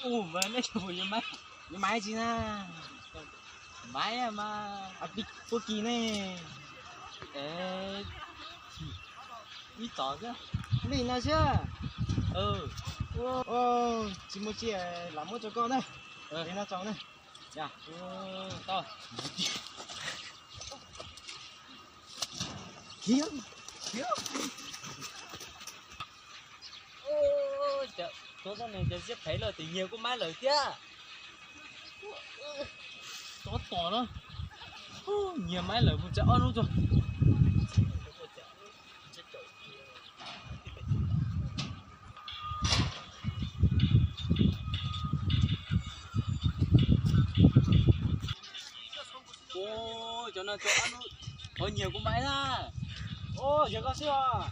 Ua, mas neb yuav maiv, yuav maiv tsi na? Maiv mas puab kis ne. Ib txov xwb. Li no xwb. Tsis muaj tsi, lam muab rau koj na. Li no tso na. Cov, cov ziab phem lawm, twb nyiag kuv maiv lawm thiab. Tov tom na, nyiag maiv lawm mus tsev ob hnub tso. Cov no, cov ob hnub, thov nyiag kuv maiv na. Yog koj xwb os.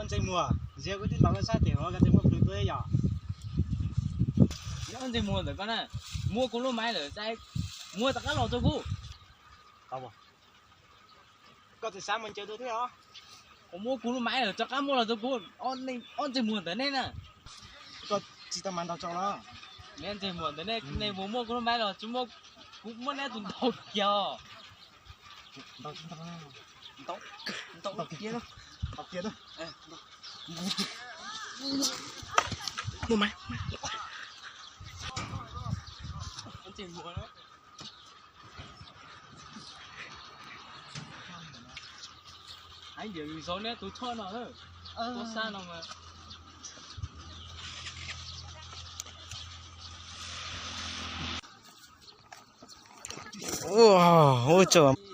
Ntsej muag, ziag kuv tib ntaus koj sab tim hauv koj tsis muaj plhws tuaj yom. Ntsej muag ntawm koj na, muab kuv lub maiv lawm, muab rov qab los rau kuv. Koj tsis xav mus ncaws tus thiab os? Kuv muab kuv lub maiv lawm, rov qab muab los rau kuv. Ob ntsej muag ntawm nej na. Koj tsis tau mas ntaus tso los? Neb ntsej muag ntawm nej, nej mus muab kuv lub maiv los tsis muab, kuv muab neb tus ntaus kiag os. Ntaus, ntaus, ntaus kiag, ntaus kiag. Muab maiv. Hais tias lwm zaus neb tus choj no, tus sab no mas. Ua, ua tsaug.